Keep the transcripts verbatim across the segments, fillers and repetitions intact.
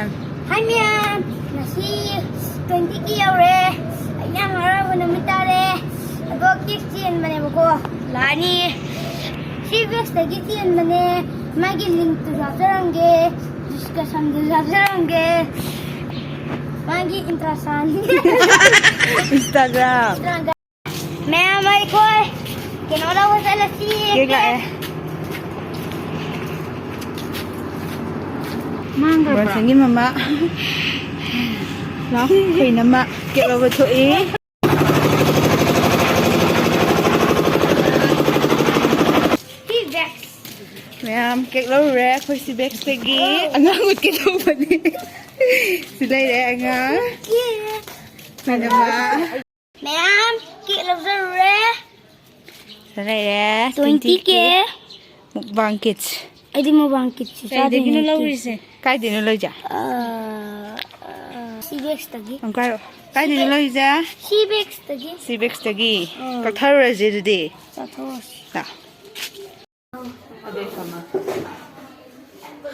Hi ꯃꯌꯥꯝ, ꯉꯁꯤ twenty K ꯌꯧꯔꯦ꯫ ꯑꯩ ꯌꯥꯝ ꯍꯔꯥꯎꯕ ꯅꯨꯃꯤꯠ ꯇꯥꯔꯦ꯫ ꯑꯗꯣ cake ꯆꯦꯟꯕꯅꯦꯕꯀꯣ, ꯂꯥꯛꯑꯅꯤ꯫ ꯁꯤ ꯕꯦꯛꯁꯇꯒꯤ ꯆꯦꯟꯕꯅꯦ꯫ ꯃꯥꯒꯤ linkꯇꯨꯁꯨ ꯍꯥꯞꯆꯔꯝꯒꯦ, descriptionꯗꯨꯁꯨ ꯍꯥꯞꯆꯔꯝꯒꯦ꯫ ꯃꯥꯒꯤ Insta Instagram꯫ ꯃꯌꯥꯝ ꯑꯩꯈꯣꯏ ꯀꯩꯅꯣ ꯂꯧꯕ ꯆꯠꯂꯁꯤ꯫ Cake ꯂꯥꯛꯑꯦ꯫ ꯃꯥꯡꯈ꯭ꯔꯕ꯭ꯔꯥ? ꯕ꯭ꯔꯣꯟꯁꯟꯒꯤ ꯃꯃꯥ꯫ ꯂꯥꯎ, ꯑꯩꯈꯣꯏ ꯏꯅꯝꯃ cake ꯂꯧꯕ ꯊꯣꯛꯏ꯫ ꯁꯤ ꯕꯦꯛꯁ꯫ ꯃꯌꯥꯝ cake ꯂꯧꯔꯨꯔꯦ ꯑꯩꯈꯣꯏ ꯁꯤ ꯕꯦꯛꯁꯇꯒꯤ꯫ ꯑꯉꯥꯡ ꯎꯠꯀꯦ ꯇꯧꯕꯅꯤ꯫ ꯁꯤ ꯂꯩꯔꯦ ꯑꯉꯥꯡ꯫ ꯏꯅꯝꯃ꯫ ꯃꯌꯥꯝ cake ꯂꯧꯖꯔꯨꯔꯦ꯫ ꯁꯤꯗ ꯂꯩꯔꯦ, twenty K꯫ Mukbang Kids꯫ ꯑꯩꯗꯤ mukbang kids ꯁꯨ ꯀꯥꯏꯗꯒꯤꯅꯣ ꯆꯥꯗꯣꯏꯅꯦ꯫ Lꯧꯔꯤꯁꯦ? ꯀꯥꯏꯗꯩꯅꯣ ꯂꯧꯔꯤꯁꯦ? ꯑꯥ, ꯑꯥ, ꯁꯤ ꯕꯦꯛꯁꯇꯒꯤ꯫ ꯑꯃꯨꯛꯀ ꯍꯥꯏꯔꯛꯑꯣ꯫ ꯀꯥꯏꯗꯩꯅꯣ ꯂꯧꯔꯤꯁꯦ? ꯁꯤ ꯕꯦꯛꯁꯇꯒꯤ꯫ ꯁꯤ ꯕꯦꯛꯁꯇꯒꯤ꯫ ꯎꯝ꯫ ꯀꯛꯊꯔꯨꯔꯁꯦ ꯑꯗꯨꯗꯤ꯫ ꯆꯥꯊꯣꯛꯑꯁꯤ꯫ ꯂꯥꯛ꯫ ꯑꯗꯨ ꯊꯝꯃꯣ꯫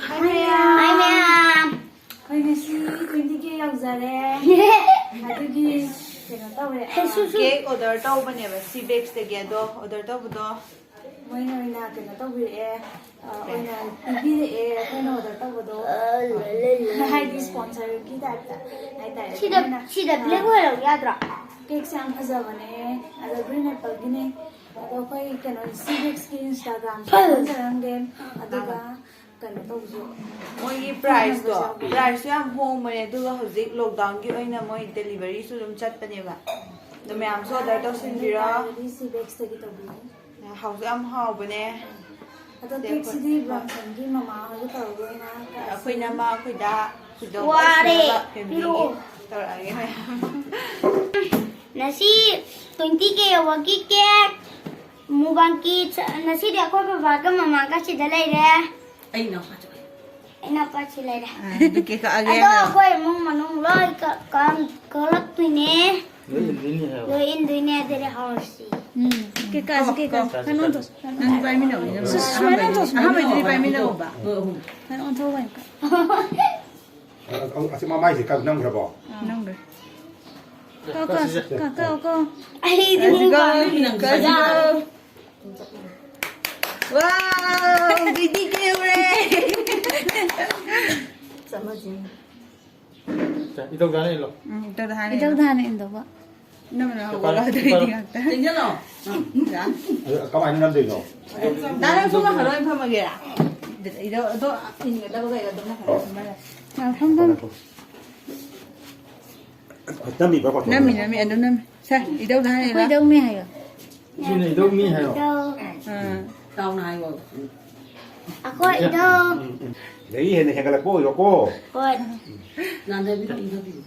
Hi ꯃꯌꯥꯝ꯫ Hi ꯃꯌꯥꯝ꯫ ꯑꯩꯈꯣꯏ ꯉꯁꯤ twenty K ꯌꯧꯖꯔꯦ꯫ ꯑꯗꯨꯒꯤ ꯀꯩꯅꯣ ꯇꯧꯔꯦ꯫ ꯍꯦ, ꯁꯨ, ꯁꯨ꯫ Cake order ꯇꯧꯕꯅꯦꯕ ꯁꯤ ꯕꯦꯛꯁꯇꯒꯤ, ꯑꯗꯣ order ꯇꯧꯕꯗꯣ ꯃꯣꯏꯅ ꯑꯣꯏꯅ ꯀꯩꯅꯣ ꯇꯧꯕꯤꯔꯛꯑꯦ, ꯑ, ꯑꯣꯏꯅ ꯄꯤꯕꯤꯔꯛꯑꯦ ꯑꯩꯈꯣꯏꯅ order ꯇꯧꯕꯗꯣ꯫ ꯍꯥꯏꯗꯤ sponsorꯒꯤ typeꯇ ꯍꯥꯏꯇꯥꯔꯦ꯫ ꯁꯤꯗ, ꯑꯗꯨꯃꯥꯏꯅ, ꯁꯤꯗ ꯑ, black ꯑꯣꯏꯔꯕ ꯌꯥꯗ꯭ꯔꯣ? Cakeꯁꯦ ꯌꯥꯝ ꯐꯖꯕꯅꯦ, ꯑꯗꯣ green appleꯒꯤꯅꯦ꯫ ꯑꯗꯣ ꯑꯩꯈꯣꯏ ꯀꯩꯅꯣ ꯁꯤ ꯕꯦꯛꯁꯀꯤ Instagram ꯐꯜ꯫ ꯊꯥꯖꯔꯝꯒꯦ, ꯑꯗꯨꯒ ꯀꯩꯅꯣ ꯇꯧꯕꯁꯨ ꯃꯣꯏꯒꯤ priceꯇꯣ, ꯌꯥꯎꯕꯅꯦ꯫ Priceꯁꯨ ꯌꯥꯝ ꯍꯣꯡꯕꯅꯦ, ꯑꯗꯨꯒ ꯍꯧꯖꯤꯛ lockdownꯒꯤ ꯑꯣꯏꯅ ꯃꯣꯏ deliveryꯁꯨ ꯑꯗꯨꯝ ꯆꯠꯄꯅꯦꯕ꯫ ꯑꯗꯣ ꯃꯌꯥꯝꯁꯨ order ꯇꯧꯁꯤꯟꯕꯤꯔꯣ꯫ ꯇꯥꯔꯒꯗꯤ ꯁꯤ ꯕꯦꯛꯁꯇꯒꯤ ꯇꯧꯕꯤꯌꯨ꯫ ꯍꯥꯎꯁꯨ ꯌꯥꯝ ꯍꯥꯎꯕꯅꯦ꯫ ꯑꯗꯣ ꯁꯦ, cakeꯁꯤꯗꯤ ꯑꯩꯈꯣꯏ ꯕ꯭ꯔꯥꯟꯁꯟꯒꯤ ꯃꯃꯥ ꯍꯣꯏꯒ ꯇꯧꯔꯒ ꯑꯣꯏꯅ ꯀꯛꯑꯁꯤ꯫ ꯑꯩꯈꯣꯏ ꯏꯅꯝꯃ, ꯑꯩꯈꯣꯏ ꯗꯥ, ꯑꯩꯈꯣꯏ ꯗꯣꯝ, ꯋꯥꯔꯦ, ꯑꯩꯈꯣꯏ ꯐꯦꯃꯤꯂꯤꯒꯤ ꯄꯤꯔꯛꯑꯣ꯫ ꯇꯧꯔꯛꯑꯒꯦ ꯃꯌꯥꯝ꯫ ꯉꯁꯤ twenty K ꯌꯧꯕꯒꯤ cake, mukbang kids, ꯉꯁꯤꯗꯤ ꯑꯩꯈꯣꯏ ꯕꯕꯥꯒ ꯃꯃꯥꯒ ꯁꯤꯗ ꯂꯩꯔꯦ꯫ ꯑꯩ ꯏꯅꯥꯎꯄꯥꯁꯨ ꯂꯩ꯫ ꯑꯩ ꯏꯅꯥꯎꯄꯥꯁꯨ ꯂꯩꯔꯦ꯫ ꯑꯥ, ꯑꯗꯨ cake ꯀꯛꯑꯒꯦ ꯑꯗꯣ ꯍꯥꯏꯔꯣ? ꯑꯩꯈꯣꯏ ꯏꯃꯨꯡ ꯃꯅꯨꯡ ꯂꯣꯏ ꯀ-, ꯀ-, ꯀꯛꯂꯛꯇꯣꯏꯅꯦ꯫ ꯂꯣꯏ ꯏꯟꯗꯣꯏꯅꯦ ꯍꯥꯏꯕ? ꯂꯣꯏ ꯏꯟꯗꯣꯏꯅꯦ, ꯑꯗꯨꯗꯤ ꯍꯧꯔꯁꯤ꯫ ꯎꯝ, cake ꯀꯛꯑꯁꯤ, cake ꯀꯛꯑꯁꯤ꯫ ꯀꯩꯅꯣ ꯇꯧꯁꯤ꯫ ꯅꯪ ꯄꯥꯏꯃꯤꯟꯅꯧ, ꯏꯅꯝꯃ꯫ ꯁꯨ-, ꯁꯨꯃꯥꯏꯅ ꯇꯧꯁꯤ꯫ ꯑꯍꯥꯟꯕꯩꯗꯨꯗꯤ ꯄꯥꯏꯃꯤꯟꯅꯧꯕ꯫ ꯁꯨꯃꯥꯏꯅ ꯑꯣꯟꯊꯣꯛꯑꯣ ꯍꯥꯏꯅ꯫ ꯑꯁꯤ ꯃꯃꯥꯏꯁꯦ ꯀꯛ ꯅꯝꯈ꯭ꯔꯕꯣ? ꯅꯝꯈ꯭ꯔꯦ꯫ ꯀꯛꯑꯣ, ꯀꯛꯑꯣ, ꯀꯛꯑꯣ, ꯀꯛꯑꯣ꯫ ꯑꯩꯗꯤ ꯀꯛꯑꯣ, ꯀꯛꯑꯣ꯫ ꯋꯥꯎ, ꯕꯤꯗꯤ ꯀꯦ ꯌꯧꯔꯦ꯫ ꯆꯥꯃꯁ꯫ ꯁꯦ, ꯏꯇꯧꯗ ꯍꯥꯟꯅ ꯏꯜꯂꯣ꯫ ꯎꯝ, ꯏꯇꯧꯗ ꯍꯥꯟꯅ ꯏꯇꯧꯗ ꯏꯜꯂꯣ꯫ ꯍꯥꯟꯅ ꯏꯟꯗꯧꯕ꯫ ꯅꯪꯅ ꯁꯦ, ꯍꯧꯒꯠꯂꯣ, ꯄꯥꯏꯔꯣ, ꯑꯗꯨꯑꯣꯏꯗꯤ ꯄꯥꯏꯔꯣ꯫ ꯉꯥꯛꯇꯪ꯫ ꯆꯦꯟꯖꯜꯂꯣ꯫ ꯑꯗꯨ ꯀꯃꯥꯏꯅ ꯅꯝꯗꯣꯏꯅꯣ? ꯗꯥ ꯅꯪꯁꯨ ꯉꯥꯏꯍꯥꯛ ꯂꯣꯏ ꯐꯝꯃꯒꯦꯔꯥ? ꯏꯗꯣ, ꯑꯗꯣ ꯏꯟꯒꯗꯕ ꯀꯩꯅꯣ ꯑꯗꯨꯝ ꯉꯥꯏꯍꯥꯛ ꯐꯝꯃꯒꯦ꯫ ꯉꯥꯏꯍꯥꯛ ꯐꯝ, ꯐꯝ꯫ ꯅꯝꯃꯤꯕ꯭ꯔꯥ ꯀꯣ? ꯅꯝꯃꯤ, ꯅꯝꯃꯤ, ꯑꯗꯨꯝ ꯅꯝꯃꯤ꯫ ꯁꯦ, ꯏꯗꯧꯗ ꯍꯥꯏꯔꯤꯔꯣ? ꯑꯩꯈꯣꯏ ꯏꯗꯧꯅꯦ ꯍꯥꯏꯌꯣ꯫ ꯁꯤꯅ ꯏꯗꯧ ꯃꯤ ꯍꯥꯏꯔꯣ? ꯏꯗꯧ꯫ ꯑꯥ꯫ ꯆꯥꯎꯅ ꯍꯥꯏꯌꯣ꯫ ꯑꯩꯈꯣꯏ ꯏꯗꯧ꯫ ꯎꯝ, ꯎꯝ꯫ ꯁꯤꯗꯒꯤ ꯍꯦꯟꯅ ꯍꯦꯟꯒꯠꯂꯛꯄ ꯑꯣꯏꯔꯣꯀꯣ꯫ ꯍꯣꯏ꯫ ꯅꯥꯟꯊꯕꯤꯔꯣ, ꯏꯟꯊꯕꯤꯔꯣ꯫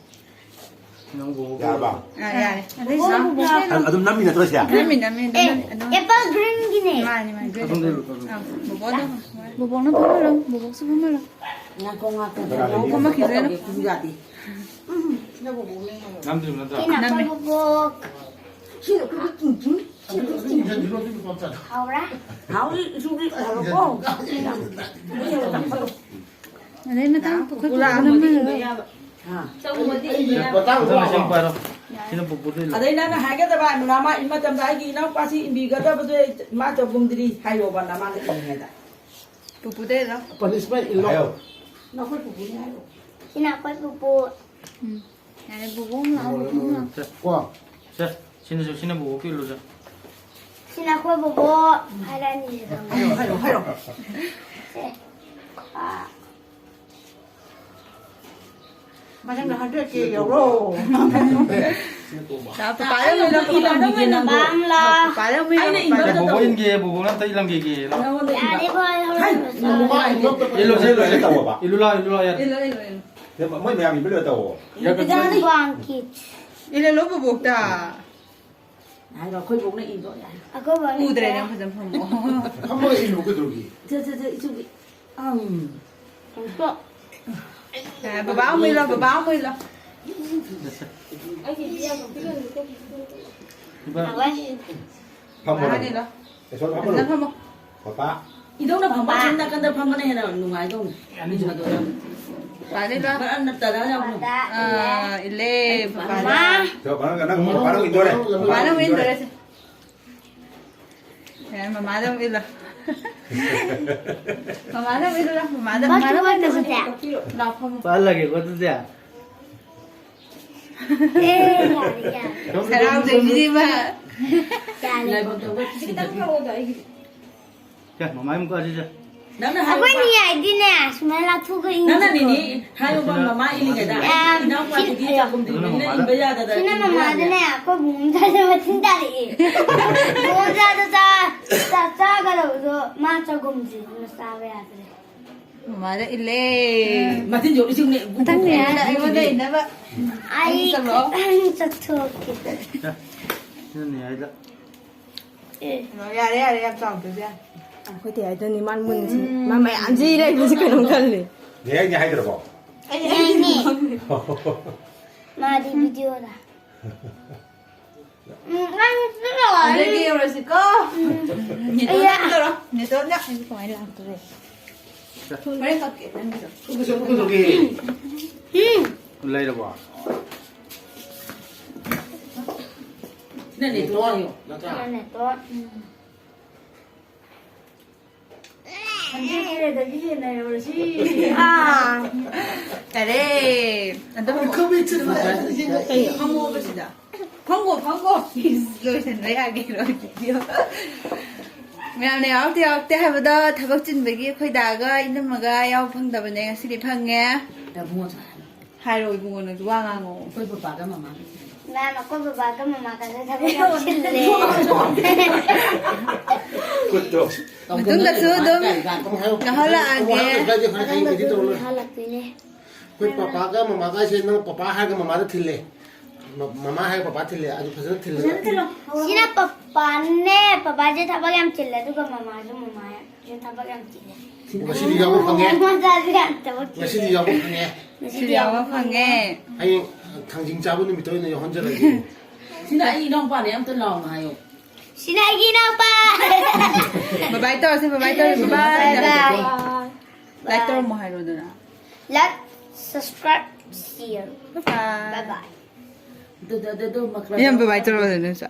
ꯅꯪꯕꯨ ꯌꯥꯔꯕ? ꯑꯥ, ꯌꯥꯔꯦ꯫ ꯑꯗꯩ ꯕꯣꯕꯣꯛ, ꯁꯥ-, ꯕꯣꯕꯣꯛ꯫ ꯑꯗꯨꯝ, ꯑꯗꯨꯝ ꯅꯝꯃꯤ ꯅꯠꯇ꯭ꯔꯣ ꯁꯦ? ꯅꯝꯃꯤ, ꯅꯝꯃꯤ, ꯑꯗꯨꯝ ꯑꯦ, ꯅꯝꯃꯤ, ꯑꯗꯨꯝ ꯅꯝꯃꯤ꯫ ꯑꯦꯄꯜ ꯒ꯭ꯔꯤꯟꯒꯤꯅꯦ꯫ ꯃꯥꯅꯤ, ꯃꯥꯅꯤ, ꯒ꯭ꯔꯤꯟ꯫ ꯑꯗꯣꯝꯗ ꯏꯜꯂꯨ, ꯑꯗꯣꯝꯗ꯫ ꯑꯥ, ꯕꯣꯕꯣꯛ ꯑꯗꯨꯝ꯫ ꯕꯣꯕꯣꯛꯅ ꯐꯝꯍꯜꯂꯣ, ꯕꯣꯕꯣꯛꯁꯨ ꯐꯝꯍꯜꯂꯣ꯫ ꯉꯥꯏꯈꯣ, ꯉꯥꯏꯈꯣ, ꯀꯅꯥ ꯕꯣꯕꯣꯛ ꯂꯩꯒꯦ? ꯐꯝꯍꯜꯂꯣ꯫ ꯌꯥꯗꯦ꯫ ꯎꯝ, ꯁꯤꯅ ꯕꯣꯕꯣꯛꯅꯦ ꯍꯥꯏꯌꯣ꯫ ꯅꯝꯗ꯭ꯔꯤꯕ ꯅꯠꯇ꯭ꯔꯣ? ꯁꯤꯅ ꯅꯝꯃꯦ꯫ ꯑꯩꯈꯣꯏ ꯕꯣꯕꯣꯛ꯫ ꯁꯤꯅ ꯑꯩꯈꯣꯏꯒꯤ ꯆꯤꯡ ꯆꯤꯡ꯫ ꯍꯥꯎꯔꯦ? ꯍꯥꯎꯔꯤ, ꯏꯁꯨꯒꯤ ꯍꯥꯎꯔꯕꯣ? ꯑꯗꯩ ꯃꯊꯪ ꯑꯩꯈꯣꯏ ꯄꯨꯔꯥ ꯄꯨꯄꯨꯅ ꯑꯃꯗꯤ ꯃꯔꯨ ꯏꯟꯕ ꯌꯥꯕ꯫ ꯍꯥ? ꯆꯧ ꯑꯃꯗꯤ ꯏꯟꯕ ꯌꯥꯕ꯫ ꯃꯊꯪ ꯂꯤꯁꯤꯡ ꯄꯥꯏꯔꯣ꯫ ꯁꯤꯅ ꯄꯨꯄꯨꯗ ꯏꯜꯂꯣ꯫ ꯑꯗꯩ ꯅꯪꯅ ꯍꯥꯏꯒꯗꯕ, ꯅꯃꯥ ꯏꯟ ꯃꯇꯝꯗ ꯑꯩꯒꯤ ꯏꯅꯥꯎꯄꯥꯁꯤ ꯏꯟꯕꯤꯒꯗꯕꯗꯨ ꯃꯥ ꯆꯒꯨꯝꯗ꯭ꯔꯤ ꯍꯥꯏꯌꯣꯕ, ꯅꯃꯥꯅ ꯏꯟꯅꯤꯡꯉꯥꯏꯗ꯫ ꯄꯨꯄꯨꯗ ꯏꯜꯂꯣ꯫ ꯄꯅꯤꯁꯃꯦꯟ ꯏꯜꯂꯣ꯫ ꯍꯥꯏꯌꯣ꯫ ꯅꯈꯣꯏ ꯄꯨꯄꯨꯅꯤ ꯍꯥꯏꯌꯣ꯫ ꯁꯤꯅ ꯑꯩꯈꯣꯏ ꯄꯨꯄꯨ꯫ ꯎꯝ꯫ ꯌꯥꯔꯦ, ꯕꯣꯕꯣꯛ ꯑꯃ ꯂꯥꯛꯑꯣ, ꯕꯣꯕꯣꯛ ꯑꯃ ꯂꯥꯛꯑꯣ꯫ ꯁꯦ, ꯁꯦ, ꯁꯤꯅꯁꯨ, ꯁꯤꯅ ꯕꯣꯕꯣꯛꯀꯤ ꯏꯜꯂꯨꯁꯦ꯫ ꯁꯤꯅ ꯑꯩꯈꯣꯏ ꯕꯣꯕꯣꯛ ꯍꯥꯏꯔꯛꯑꯅꯤ ꯁꯤꯗ꯫ ꯍꯥꯏꯔꯣ, ꯍꯥꯏꯔꯣ, ꯍꯥꯏꯔꯣ꯫ ꯁꯦ꯫ ꯑꯥ꯫ ꯃꯊꯪꯗ ꯍꯟꯗ꯭ꯔꯦꯠ ꯀꯦ ꯌꯧꯔꯣ꯫ ꯂꯥꯛꯑꯣ, ꯄꯄꯥꯗ ꯑꯃꯨꯛ ꯏꯜꯂꯣ, ꯄꯄꯥꯗ ꯑꯃꯨꯛ ꯏꯜꯂꯣ꯫ ꯕꯥꯝꯂꯥ꯫ ꯄꯄꯥꯗ ꯑꯃꯨꯛ ꯏꯜꯂꯣ, ꯑꯩꯅ ꯄꯄꯥꯗ ꯏꯟꯕ ꯑꯃꯨꯛ ꯏꯜꯂꯣ꯫ ꯕꯣꯕꯣꯛ ꯏꯟꯒꯦ, ꯕꯣꯕꯣꯛꯅ ꯑꯝꯇ ꯏꯜꯂꯝꯒꯦꯒꯦ꯫ ꯅꯉꯣꯟꯗ ꯏꯟꯕ꯫ ꯌꯥꯔꯦ, ꯚꯥꯏ, ꯍꯣꯔꯦꯟ ꯍꯩ, ꯂꯣꯏꯁꯤꯜꯂꯣ꯫ ꯕꯣꯕꯣꯛ ꯏꯜꯂꯣ, ꯏꯜꯂꯣ, ꯏꯜꯂꯣ, ꯌꯥꯔꯦ꯫ ꯏꯜꯂꯣ, ꯏꯜꯂꯣ, ꯏꯜꯂꯣ꯫ ꯃꯃꯥ ꯏꯟꯕ ꯑꯝꯇ ꯏꯜꯂꯣ, ꯏꯜꯂꯣ, ꯏꯜꯂꯣ꯫ ꯃꯣꯏ ꯃꯌꯥꯝ ꯏꯟꯕ ꯂꯣꯏꯔ ꯇꯧꯋꯣ꯫ ꯏꯟꯕꯤꯗꯥꯅꯤ꯫ ꯋꯥꯡ ꯀꯤꯠꯁ꯫ ꯏꯜꯍꯜꯂꯣ ꯕꯣꯕꯣꯛꯇ꯫ ꯍꯥꯏꯔꯣ, ꯑꯩꯈꯣꯏ ꯕꯣꯛꯅ ꯏꯟꯗꯣ ꯌꯥꯔꯦ꯫ ꯑꯩꯈꯣꯏ ꯕꯣꯛꯅ ꯎꯗ꯭ꯔꯦ ꯏꯟꯗꯣ꯫ ꯅꯪ ꯐꯖꯅ ꯐꯝꯃꯣ꯫ ꯐꯝꯃꯒ ꯏꯜꯂꯨ ꯀꯩꯗꯧꯔꯒꯦ? ꯁꯦ, ꯁꯦ, ꯁꯦ, ꯏꯆꯨꯒꯤ꯫ ꯑꯪ꯫ ꯑꯝꯇ꯫ ꯑꯦ, ꯕꯕꯥ ꯑꯃꯨꯛ ꯏꯜꯂꯣ, ꯕꯕꯥ ꯑꯃꯨꯛ ꯏꯜꯂꯣ꯫ ꯏꯕꯥ꯫ ꯐꯝꯃꯣ ꯕꯕꯥ ꯅꯪ꯫ ꯍꯥꯟꯅ ꯏꯜꯂꯣ꯫ ꯑꯦ, ꯁꯣꯝ ꯐꯝꯃꯣ꯫ ꯐꯖꯅ ꯐꯝꯃꯣ꯫ ꯄꯄꯥ꯫ ꯏꯗꯧꯅ ꯐꯝꯕ ꯄꯄꯥ꯫ ꯑꯁꯣꯝ ꯅꯥꯀꯟꯗ ꯐꯝꯕꯅ ꯍꯦꯟꯅ ꯅꯨꯡꯉꯥꯏꯗꯧꯅꯤ꯫ ꯌꯥꯅꯤ꯫ ꯏꯟꯕꯗꯣ ꯅꯪ꯫ ꯄꯥꯗꯣꯏꯕ? ꯃꯔꯝ ꯅꯞꯇꯅ ꯌꯥꯎꯕꯅꯤ꯫ ꯑꯥ, ꯏꯜꯂꯦ, ꯄꯄꯥꯗ꯫ ꯃꯥ꯫ ꯆꯣ, ꯄꯥꯅꯧ, ꯅꯪ ꯄꯥꯅꯧ ꯏꯟꯗꯣꯔꯦ꯫ ꯄꯄꯥꯅ ꯑꯃꯨꯛ ꯏꯟꯗꯣꯔꯦ꯫ ꯌꯥꯔꯦ, ꯃꯃꯥꯗ ꯑꯃꯨꯛ ꯏꯜꯂꯣ꯫ ꯃꯃꯥꯗ ꯑꯃꯨꯛ ꯏꯜꯂꯣ, ꯃꯃꯥꯗ, ꯃꯥ ꯃꯃꯥꯗ ꯑꯃꯨꯛ ꯏꯜꯂꯣ꯫ ꯂꯥꯎ, ꯐꯝꯃꯣ꯫ ꯄꯥꯍꯜꯂꯒꯦꯀꯣ ꯑꯗꯨꯗꯤ꯫ ꯑꯦ, ꯌꯥꯔꯦ, ꯌꯥꯔꯦ꯫ ꯍꯔꯥꯎꯖꯩꯁꯤꯗꯤ ꯃꯥ꯫ ꯌꯥꯔꯦ꯫ ꯂꯥꯏꯕꯛ ꯇꯧꯕ ꯈꯤꯇꯪ ꯊꯤꯗꯕꯤ꯫ ꯂꯧꯑꯣꯗ ꯑꯩꯒꯤ꯫ ꯁꯦ, ꯃꯃꯥꯏ ꯑꯃꯨꯛ ꯀꯥꯁꯤ ꯁꯦ꯫ ꯅꯪꯅ ꯍꯥꯏꯕ ꯑꯩꯈꯣꯏꯅꯤ ꯍꯥꯏꯗꯤꯅꯦ, ꯁꯨꯃꯥꯏꯅ ꯂꯥꯊꯣꯛꯑꯒ ꯅꯪꯅ ꯏꯟꯁꯤꯀꯣ꯫ ꯅꯤꯅꯤ ꯍꯥꯏꯌꯣꯕ, ꯃꯃꯥ ꯏꯜꯂꯤꯉꯩꯗ꯫ ꯌꯥꯝ ꯏꯅꯥꯎꯄꯥꯗꯨꯗꯤ ꯊꯤ-, ꯆꯥꯛꯈꯨꯝꯗꯨ ꯅꯪꯅ ꯃꯤꯅ ꯃꯃꯥꯗ ꯏꯟꯕ ꯌꯥꯗꯗꯅ ꯁꯤꯅ ꯏꯟꯕ ꯌꯥꯗꯦ꯫ ꯃꯃꯥꯗꯅꯦ, ꯑꯩꯈꯣꯏ ꯕꯨꯡ ꯆꯥꯗ ꯃꯆꯤꯟ ꯇꯥꯔꯛꯑꯦ꯫ ꯕꯨꯡ ꯆꯥꯗ ꯆꯥ-, ꯆꯥ-, ꯆꯥꯒꯗꯕꯗꯣ ꯃꯥ ꯆꯒꯨꯝꯁꯤꯗꯨꯅ ꯆꯥꯕ ꯌꯥꯗ꯭ꯔꯦ꯫ ꯃꯃꯥꯗ ꯏꯜꯂꯦ꯫ ꯃꯆꯤꯟ ꯌꯣꯠꯂꯤꯁꯤꯡꯅꯦ꯫ ꯃꯊꯪꯅꯦ ꯍꯥꯏꯅ ꯑꯩꯉꯣꯟꯗ ꯏꯟꯅꯕ꯫ ꯑꯩ ꯑꯩ ꯆꯠꯂꯣ꯫ ꯈꯤꯇꯪ ꯆꯠꯊꯣꯛꯀꯦ꯫ ꯁꯤꯅꯅꯦ ꯍꯥꯏꯗ꯫ ꯑꯦ꯫ ꯌꯥꯔꯦ, ꯌꯥꯔꯦ, ꯌꯥꯝ ꯆꯥꯎꯗ꯭ꯔꯁꯨ ꯌꯥꯔꯦ꯫ ꯑꯩꯈꯣꯏ ꯇꯌꯥꯏꯗꯅꯤ ꯃꯥꯅ ꯃꯨꯟꯅꯁꯤ꯫ ꯎꯝ꯫ ꯃꯥ ꯃꯌꯥꯝꯁꯤ ꯂꯩꯕꯁꯤ ꯀꯩꯅꯣꯝ ꯈꯜꯂꯤ꯫ ꯅꯦ, ꯑꯩꯅꯦ ꯍꯥꯏꯗ꯭ꯔꯕꯣ? ꯑꯩ, ꯑꯩꯅꯦ꯫ ꯃꯥꯗꯤ ꯚꯤꯗꯤꯑꯣꯗ꯫ ꯎꯝ, ꯅꯪ ꯆꯠꯂꯣ꯫ ꯑꯗꯒꯤ ꯌꯧꯔꯁꯤꯀꯣ꯫ ꯎꯝ꯫ ꯅꯦꯇꯣꯟ ꯑꯩꯌꯥ꯫ ꯅꯪ ꯇꯧꯔꯣ꯫ ꯅꯦꯇꯣꯟꯅ꯫ ꯑꯩꯁꯨ ꯀꯃꯥꯏꯅ ꯂꯥꯛꯇꯣꯔꯦ? ꯍꯣꯔꯦꯟ ꯀꯛꯀꯦ, ꯅꯪꯒꯤꯗꯣ꯫ ꯎꯝ꯫ ꯂꯩꯔꯕꯣ? ꯁꯤꯅ ꯅꯦꯇꯣꯟ ꯍꯥꯏꯌꯣ꯫ ꯅꯠꯇ꯭ꯔꯥ? ꯁꯤꯅ ꯅꯦꯇꯣꯟ꯫ ꯎꯝ꯫ ꯍꯟꯗ꯭ꯔꯦꯠ ꯀꯦꯗꯒꯤ ꯍꯦꯟꯅ ꯌꯧꯔꯁꯤ꯫ ꯑꯥ꯫ ꯌꯥꯔꯦ꯫ ꯑꯗꯨꯝ ꯐꯝꯃꯣꯕ ꯁꯤꯗ꯫ ꯐꯝꯒꯣ, ꯐꯝꯒꯣ꯫ ꯂꯣꯏꯁꯟꯕ ꯌꯥꯒꯦꯔꯣ ꯚꯤꯗꯤꯑꯣ? ꯃꯌꯥꯝꯅ ꯌꯥꯎꯔꯛꯇꯦ, ꯌꯥꯎꯔꯛꯇꯦ ꯍꯥꯏꯕꯗꯣ ꯊꯕꯛ ꯆꯤꯟꯕꯒꯤ ꯑꯩꯈꯣꯏ ꯗꯥꯒ ꯏꯅꯝꯃꯒ ꯌꯥꯎꯕ ꯐꯪꯗꯕꯅꯦ꯫ ꯉꯁꯤꯗꯤ ꯐꯪꯉꯦ꯫ ꯍꯥꯏꯔꯣ ꯏꯕꯨꯡꯉꯣ, ꯅꯪꯁꯨ ꯋꯥ ꯉꯥꯡꯉꯣ꯫ ꯑꯩꯈꯣꯏ ꯕꯕꯥꯒ ꯃꯃꯥꯒ꯫ ꯃꯦꯝ, ꯑꯩꯈꯣꯏ ꯕꯕꯥꯒ ꯃꯃꯥꯒꯁꯨ ꯊꯕꯛ ꯌꯥꯝ ꯆꯤꯜꯂꯦ꯫ ꯈꯨꯠꯇꯣ꯫ ꯃꯇꯨꯡꯗꯁꯨ ꯑꯗꯨꯝ ꯌꯥꯎꯍꯜꯂꯛꯑꯒꯦ꯫ ꯌꯥꯍꯜꯂꯛꯇꯣꯏꯅꯦ꯫ ꯑꯩꯈꯣꯏ ꯄꯄꯥꯒ ꯃꯃꯥꯒ ꯍꯥꯏꯁꯦ, ꯅꯪ ꯄꯄꯥ ꯍꯥꯏꯔꯒ ꯃꯃꯥꯗ ꯊꯤꯜꯂꯦ꯫ ꯃ-, ꯃꯃꯥ ꯍꯥꯏꯔꯒ ꯄꯄꯥ ꯊꯤꯜꯂꯦ꯫ ꯑꯗꯨ ꯐꯖꯅ ꯊꯤꯜꯂꯦ꯫ ꯐꯖꯅ ꯊꯤꯜꯂꯣ꯫ ꯁꯤꯅ ꯄꯄꯥꯅꯦ, ꯄꯄꯥꯁꯦ ꯊꯕꯛ ꯌꯥꯝ ꯆꯤꯜꯂꯦ, ꯑꯗꯨꯒ ꯃꯃꯥꯁꯨ, ꯃꯃꯥꯁꯨ ꯊꯕꯛ ꯌꯥꯝ ꯆꯤꯜꯂꯦ꯫ ꯉꯁꯤꯗꯤ ꯌꯥꯎꯕ ꯐꯪꯉꯦ꯫ ꯃꯃꯥꯁꯨ ꯌꯥꯝ ꯊꯕꯛ ꯆꯤꯜꯂꯦ꯫ ꯉꯁꯤꯗꯤ ꯌꯥꯎꯕ ꯐꯪꯉꯦ꯫ ꯉꯁꯤꯗꯤ ꯌꯥꯎꯕ ꯐꯪꯉꯦ꯫ ꯍꯌꯦꯡ ꯊꯥꯡꯖꯤꯡ ꯆꯥꯕ ꯅꯨꯃꯤꯠꯇ ꯑꯣꯏꯅ ꯌꯥꯎꯍꯟꯖꯔꯒꯦ꯫ ꯁꯤꯅ ꯑꯩ ꯏꯅꯥꯎꯄꯥꯅꯦ, ꯑꯝꯇ ꯂꯥꯎꯅ ꯍꯥꯏꯌꯣ꯫ ꯁꯤꯅ ꯑꯩꯒꯤ ꯏꯅꯥꯎꯄꯥ꯫ ꯕꯥꯏ ꯕꯥꯏ ꯇꯧꯔꯁꯦ, ꯕꯥꯏ ꯕꯥꯏ ꯇꯧꯔꯁꯦ, ꯕꯥꯏ ꯕꯥꯏ꯫ ꯕꯥꯏ꯫ ꯂꯥꯏꯛ ꯇꯧꯔꯝꯃꯣ ꯍꯥꯏꯔꯣꯗꯅ꯫ Like Subscribe, see you. Bye bye. ꯑꯗꯨꯗ ꯑꯗꯨ ꯑꯗꯨ ꯃꯈꯜ ꯌꯥꯝ ꯕꯥꯏ ꯕꯥꯏ ꯇꯧꯔꯣ ꯅꯪꯁꯨ꯫